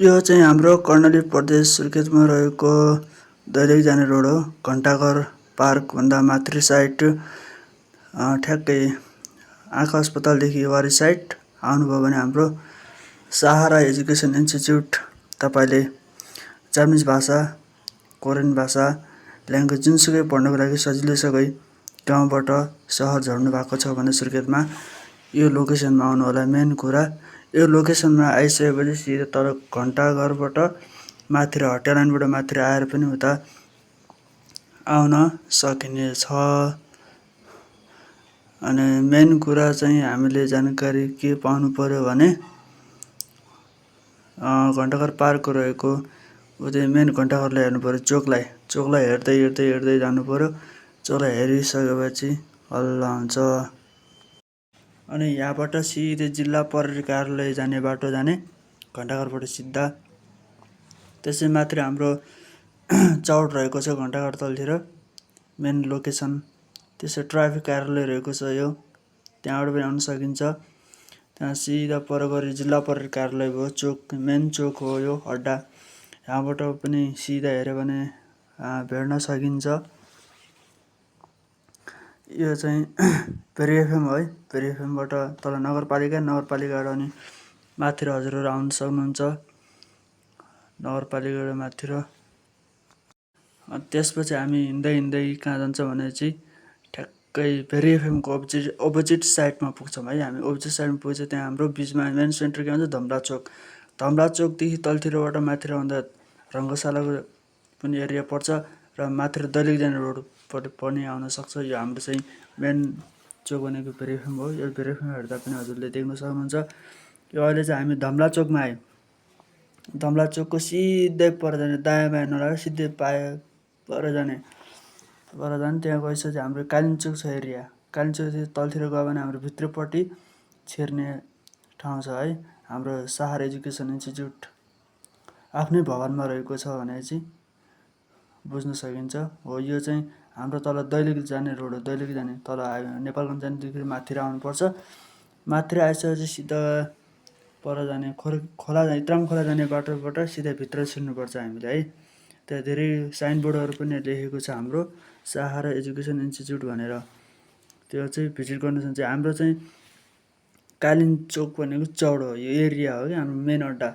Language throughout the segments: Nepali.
यो चाहिँ हाम्रो कर्णाली प्रदेश सुर्खेतमा रहेको दैलेख जाने रोड हो। घण्टाघर पार्कभन्दा माथि साइड ठ्याक्कै आँखा अस्पतालदेखि वारी साइड आउनुभयो भने हाम्रो सहारा एजुकेसन इन्स्टिच्युट, तपाईँले जापानिज भाषा, कोरियन भाषा, ल्याङ्ग्वेज जुनसुकै पढ्नको लागि सजिलैसँगै गाउँबाट सहर झर्नु भएको छ भने सुर्खेतमा यो लोकेसनमा आउनु होला। मेन कुरा यो लोकेसनमा आइसकेपछि सिधै तल घण्टाघरबाट माथि हटिया लाइनबाट माथि आएर पनि उता आउन सकिने छ। अनि मेन कुरा चाहिँ हामीले जानकारी के पाउनु पर्यो भने घण्टाघर पार्क रहेको उतै मेन घण्टाघरलाई हेर्नु पर्यो, चोकलाई हेर्दै हेर्दै हेर्दै जानु पर्यो। चोकलाई हेरिसकेपछि हल्ला हुन्छ। अनि यहाँबाट सिधै जिल्ला प्रहरी कार्यालय जाने बाटो जाने घण्टाघरबाट सिधा। त्यसै माथि हाम्रो चौड रहेको छ घण्टाघर तलतिर मेन लोकेसन। त्यसै ट्राफिक कार्यालय रहेको छ यो, त्यहाँबाट पनि आउन सकिन्छ। त्यहाँ सिधा पर गरी जिल्ला प्रहरी कार्यालय भयो, चोक मेन चोक हो यो अड्डा। यहाँबाट पनि सिधा हेऱ्यो भने भेट्न सकिन्छ। यो चाहिँ भेरी एफएम है, भेरी एफएमबाट तल नगरपालिकाबाट अनि माथि हजुरहरू आउन सक्नुहुन्छ नगरपालिकाबाट माथि। त्यसपछि हामी हिँड्दै कहाँ जान्छ भने चाहिँ ठ्याक्कै भेरी एफएमको अपोजिट साइडमा पुग्छौँ है। हामी अपोजिट साइडमा पुग्छ, त्यहाँ हाम्रो बिचमा मेन सेन्टर के भन्छ धम्ला चोकदेखि तलतिरबाट माथि आउँदा रङ्गशालाको पनि एरिया पर्छ र माथि दैलेख जाने रोडबाट पनि आउन सक्छ। यो हाम्रो चाहिँ मेन चोक भनेको भेरी एफएम हो। यो भेरी एफएम हेर्दा पनि हजुरले देख्न सक्नुहुन्छ। यो अहिले चाहिँ हामी धम्ला चोकमा आयौँ। धम्ला चोकको सिधै पर जाने, दायाँ बायाँ नलाएर सिधै पर जाने त्यहाँ गइसकेपछि हाम्रो कालिम्चोक छ एरिया। कालिम्चोक तलतिर गयो भने हाम्रो भित्रपट्टि छिर्ने ठाउँ छ है। हाम्रो सहारा एजुकेसन इन्स्टिच्युट आफ्नै भवनमा रहेको छ भने चाहिँ बुझ्न सकिन्छ। हो यो चाहिँ हाम्रो तल दैलेख जाने रोड हो। दैलेख जाने तल आयो नेपालगञ्ज जानेदेखि माथि आउनुपर्छ। माथि आइसकेपछि सिधा पर जाने इत्राम खोला जाने बाटोबाट सिधै भित्र छिर्नुपर्छ हामीले है। त्यहाँ धेरै साइनबोर्डहरू पनि लेखेको छ हाम्रो सहारा एजुकेसन इन्स्टिच्युट भनेर। त्यो चाहिँ भिजिट गर्न सक्छ। हाम्रो चाहिँ कालिम्चोक भनेको चौड हो, यो एरिया हो कि हाम्रो मेन अड्डा।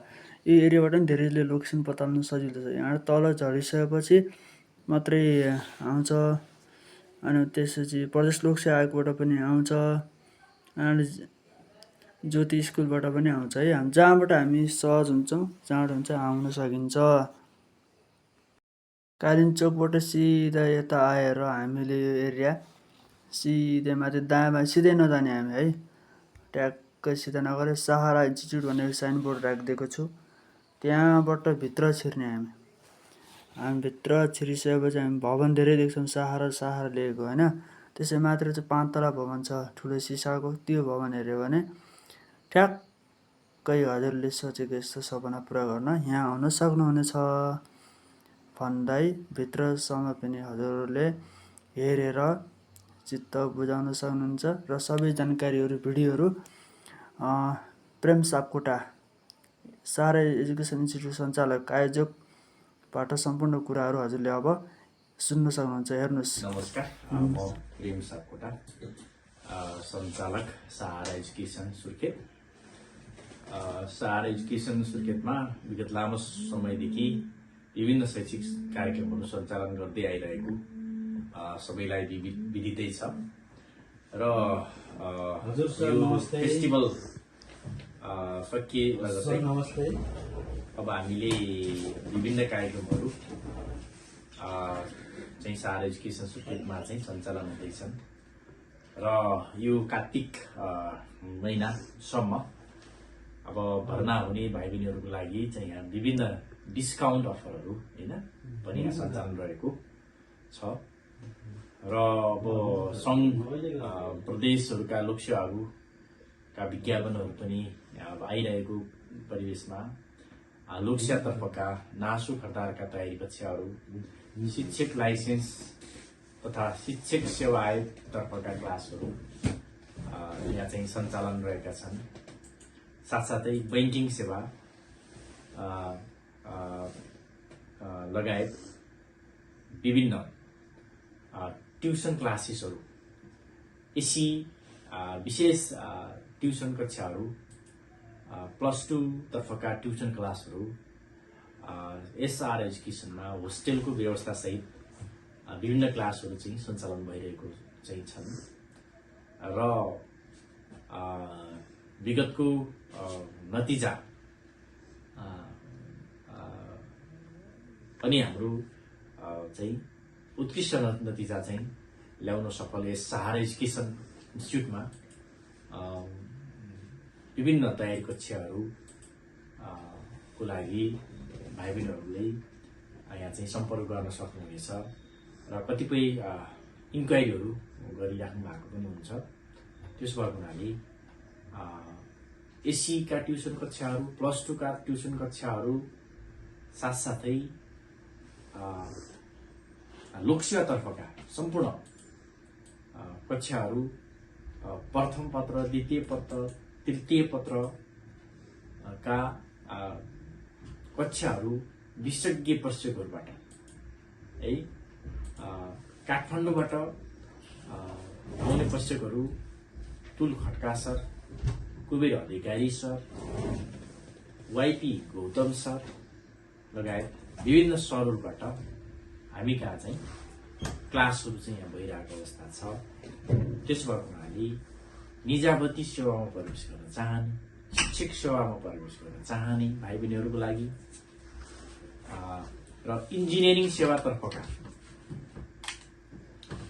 यो एरियाबाट पनि धेरैले लोकेसन पत्ता लगाउन सजिलो छ। यहाँ तल झरिसकेपछि मात्रै आउँछ। अनि त्यसपछि प्रदेश लोकसेवा आयोगबाट पनि आउँछ, अनि ज्योति स्कुलबाट पनि आउँछ है। जहाँबाट हामी सहज हुन्छौँ, जहाँबाट हुन्छ आउन सकिन्छ। कालिम्चोकबाट सिधा यता आएर हामीले यो एरिया सिधै माथि दायाँ बायाँ सिधै नजाने हामी है। ट्याक्कै सिधा नगरेर सहारा इन्स्टिच्युट भनेको साइनबोर्ड राखिदिएको छु, त्यहाँबाट भित्र छिर्ने हामी भित्र छिरिसकेपछि हामी भवन धेरै देख्छौँ, सहारा लेखेको होइन। त्यसै मात्र चाहिँ 5 तला भवन छ ठुलो सिसाको। त्यो भवन हेऱ्यो भने ठ्याक्कै हजुरले सोचेको यस्तो सपना पुरा गर्न यहाँ आउन सक्नुहुनेछ भन्दै भित्रसम्म पनि हजुरहरूले हेरेर चित्त बुझाउन सक्नुहुन्छ। र सबै जानकारीहरू भिडियोहरू प्रेम सापकोटा सहारा एजुकेसन इन्स्टिच्युट सञ्चालक आयोजकबाट सम्पूर्ण कुराहरू हजुरले अब सुन्न सक्नुहुन्छ। हेर्नुहोस्। नमस्कार, म प्रेम सापकोटा, सञ्चालक सहारा एजुकेसन सुर्खेत। सहारा एजुकेसन सुर्खेतमा विगत लामो समयदेखि विभिन्न शैक्षिक कार्यक्रमहरू सञ्चालन गर्दै आइरहेको सबैलाई विदितै छ। र फेस्टिभल सकिएपछि अब हामीले विभिन्न कार्यक्रमहरू चाहिँ सहारा एजुकेसन सुर्खेतमा चाहिँ सञ्चालन हुँदैछन्। र यो कार्तिक महिनासम्म अब भर्ना हुने भाइ बहिनीहरूको लागि चाहिँ यहाँ विभिन्न डिस्काउन्ट अफरहरू होइन पनि यहाँ सञ्चालन रहेको छ। र अब सङ्घ प्रदेशहरूका लोकसेवा आयोगका विज्ञापनहरू पनि अब आइरहेको परिवेशमा लोकसेवातर्फका नासु खर्तारका तयारी कक्षाहरू, शिक्षक लाइसेन्स तथा शिक्षक सेवा आयोगतर्फका क्लासहरू यहाँ चाहिँ सञ्चालन रहेका छन्। साथसाथै बैंकिङ सेवा लगायत विभिन्न ट्युसन क्लासेसहरू, एसी विशेष ट्युसन कक्षाहरू, +2 तर्फका ट्युसन क्लासहरू, एसआर एजुकेसनमा होस्टेलको व्यवस्थासहित विभिन्न क्लासहरू चाहिँ सञ्चालन भइरहेको चाहिँ छन् र विगतको नतिजा पनि हाम्रो चाहिँ उत्कृष्ट नतिजा चाहिँ ल्याउन सफल यस सहारा एजुकेसन इन्स्टिच्युटमा विभिन्न तयारी कक्षाहरू को लागि भाइ बहिनीहरूले यहाँ चाहिँ सम्पर्क गर्न सक्नुहुनेछ र कतिपय इन्क्वायरीहरू गरिराख्नु भएको पनि हुन्छ। त्यसो भएको हुनाले एसीका ट्युसन कक्षाहरू, +2 का ट्युसन कक्षाहरू साथसाथै लोकसेवातर्फका सम्पूर्ण कक्षाहरू, प्रथम पत्र, द्वितीय पत्र, तृतीय पत्रका कक्षाहरू विशेषज्ञ प्रशिक्षकहरूबाट है काठमाडौँबाट आउने प्रशिक्षकहरू तुल खड्का सर, कुबेर अधिकारी सर, वाइपी गौतम सर लगायत विभिन्न सरहरूबाट हामी कहाँ चाहिँ क्लासहरू चाहिँ यहाँ भइरहेको अवस्था छ। त्यसो भएको हुनाले निजाबती सेवामा प्रवेश गर्न चाहने, शिक्षक सेवामा प्रवेश गर्न चाहने भाइ बहिनीहरूको लागि र इन्जिनियरिङ सेवातर्फका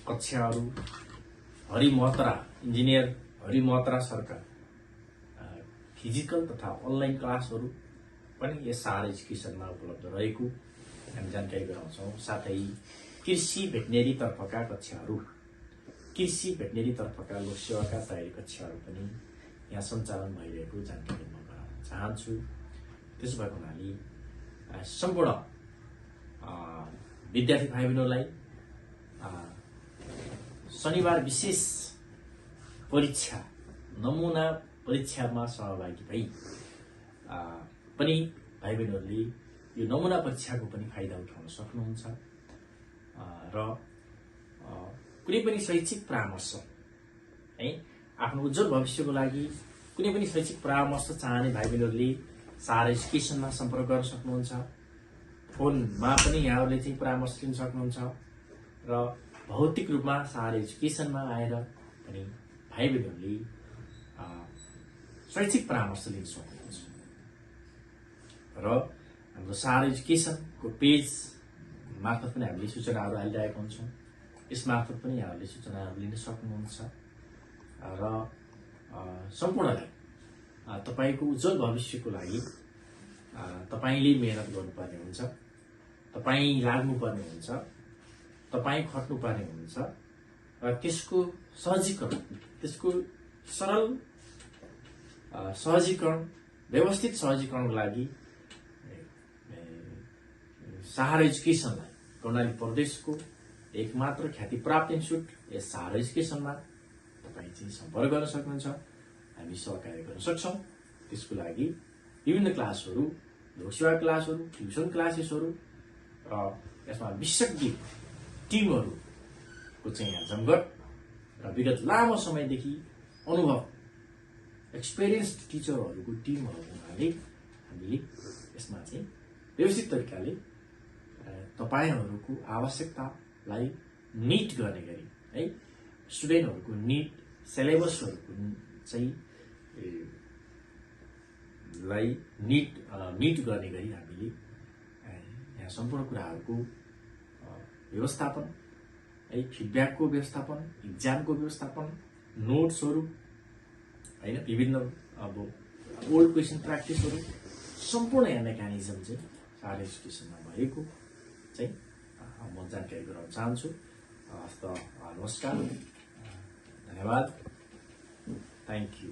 कक्षाहरू, इन्जिनियर हरि महत्रा सरका फिजिकल तथा अनलाइन क्लासहरू पनि यस सहारा एजुकेसनमा उपलब्ध रहेको हामी जानकारी गराउँछौँ। साथै कृषि भेटनेरी तर्फका कक्षाहरू, कृषि भेटनेरी तर्फका लोकसेवाका तयारी कक्षाहरू पनि यहाँ सञ्चालन भइरहेको जानकारी म गराउन चाहन्छु। त्यसो भएको हुनाले सम्पूर्ण विद्यार्थी भाइ बहिनीहरूलाई शनिबार विशेष परीक्षा नमुना परीक्षामा सहभागी भई पनि भाइ बहिनीहरूले यो नमुना परीक्षाको पनि फाइदा उठाउन सक्नुहुन्छ र कुनै पनि शैक्षिक परामर्श है आफ्नो उज्जवल भविष्यको लागि कुनै पनि शैक्षिक परामर्श चाहने भाइ बहिनीहरूले सहारा एजुकेसनमा सम्पर्क गर्न सक्नुहुन्छ। फोनमा पनि यहाँहरूले चाहिँ परामर्श लिन सक्नुहुन्छ र भौतिक रूपमा सहारा एजुकेसनमा आएर पनि भाइ बहिनीहरूले शैक्षिक परामर्श लिन सक्नुहुन्छ र हाम्रो सहारा एजुकेसनको पेज मार्फत पनि हामीले सूचनाहरू हालिरहेका हुन्छौँ। यस मार्फत पनि यहाँहरूले सूचनाहरू लिन सक्नुहुन्छ र सम्पूर्णलाई तपाईको उज्जवल भविष्यको लागि तपाईले मेहनत गर्नुपर्ने हुन्छ, तपाई लाग्नुपर्ने हुन्छ, तपाई खट्नुपर्ने हुन्छ र त्यसको सहजीकरण, त्यसको सरल सहजीकरण, व्यवस्थित सहजीकरणको लागि सहारा एजुकेसनलाई कर्णाली प्रदेशको एकमात्र ख्याति प्राप्त इन्स्टिच्युट यस सहारा एजुकेसनमा तपाईँ चाहिँ सम्पर्क गर्न सक्नुहुन्छ। हामी सहकार्य गर्न सक्छौँ। त्यसको लागि विभिन्न क्लासहरू, लोकसेवा क्लासहरू, ट्युसन क्लासेसहरू र यसमा विशेषज्ञ टिमहरूको चाहिँ यहाँ जमघट र विगत लामो समयदेखि अनुभव एक्सपिरियन्स्ड टिचरहरूको टिमहरू हुनाले हामीले यसमा चाहिँ व्यवस्थित तरिकाले तपाईहरूको आवश्यकतालाई मिट गर्ने गरी है स्टुडेन्टहरूको निड सिलेबसहरूको चाहिँ लाई मिट गर्ने गरी हामीले यहाँ सम्पूर्ण कुराहरूको व्यवस्थापन है, फिडब्याकको व्यवस्थापन, इक्जामको व्यवस्थापन, नोट्सहरू हैन, विभिन्न अब ओल्ड क्वेसन प्र्याक्टिसहरू सम्पूर्ण यहाँ मेकानिजम चाहिँ सहारा एजुकेसनमा भएको चाहिँ म जानकारी गराउन चाहन्छु। हस्त नमस्कार, धन्यवाद, थ्याङ्क यू।